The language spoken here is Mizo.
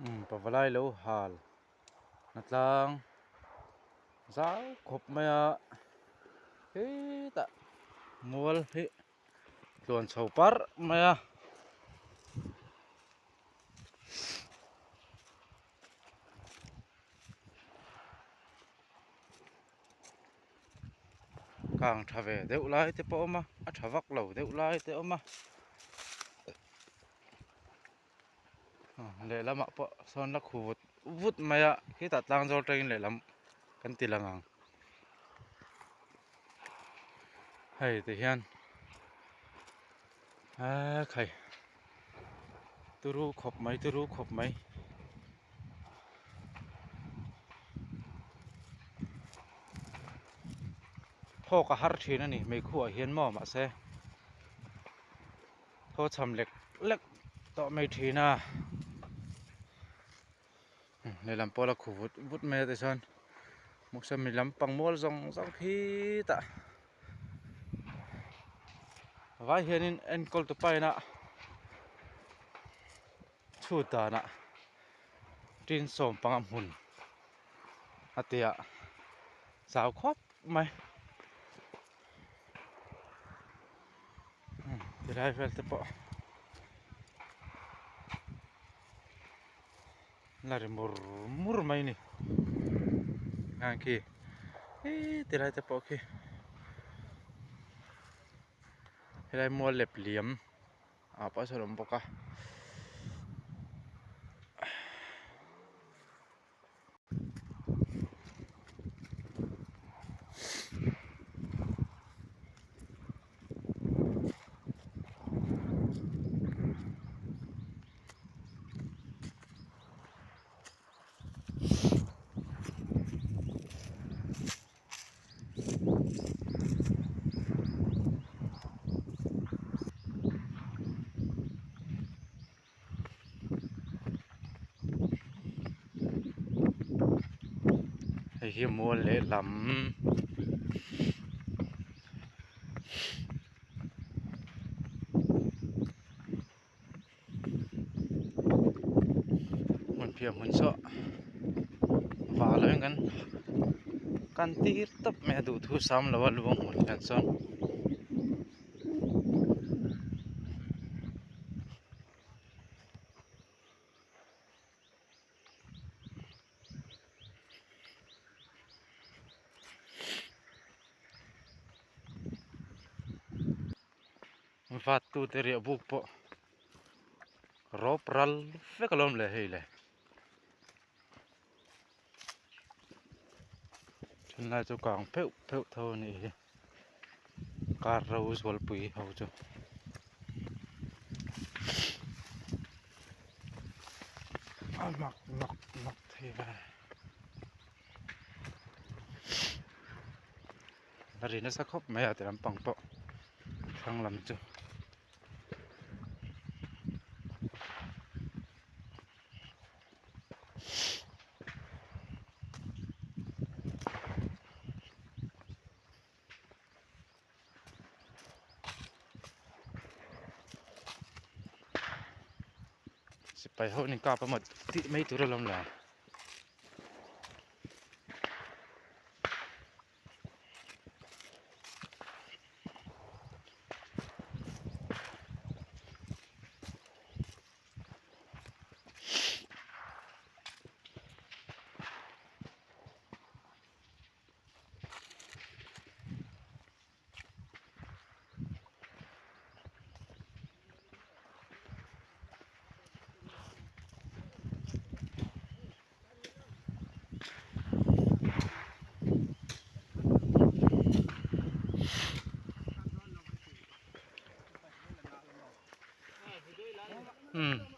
Umm pavalai lo hal hnatlang zau khawp mai a hetah mual hi tluan chho parh mai a. Kang tha ve deuh lai te pawh a awm a a tha vak lo deuh lai te a awm a lehlamah pawh sawn la khu vut vut mai a khitah tlang zawl tangin lehlam kan ti lang ang hei ti hian eee khai turu khawp mai turu khawp mai. Thawk a har thin a ni meikhuah hian maw mahse thaw cham lek lek tawh mai thin a lehlam pawh a la khu vut vut mai a tichuan hmuhsawm lampang mual zawng zawng khitah vai hianin enkawl tu pa ina chhut danah tin sawm panga hmun a tia chau khawp mai tilai vel te pawh la ri mur mur mai a ni heng khi hee tilai te pawh khi helai mual lep liam. ah pawh sawn a awm bawk a. Hei hi mual lehlam hmun phiah hmun saw vah loh in kan kan tir tawp mai a duhthu sam lo a luang hmun hian chuan. Vat tu te riah buk pawh rawp ral vek alawm le hei le thinlai chu kang pheuh pheuh tho a nih hi kar ro zualpui ho chu a mak mak mak thei ve a ri nasa khawp mai a ti lampang pawh thlang lam chu. Sipai ho an inkap a maw tih mai tur alawm le. Umm.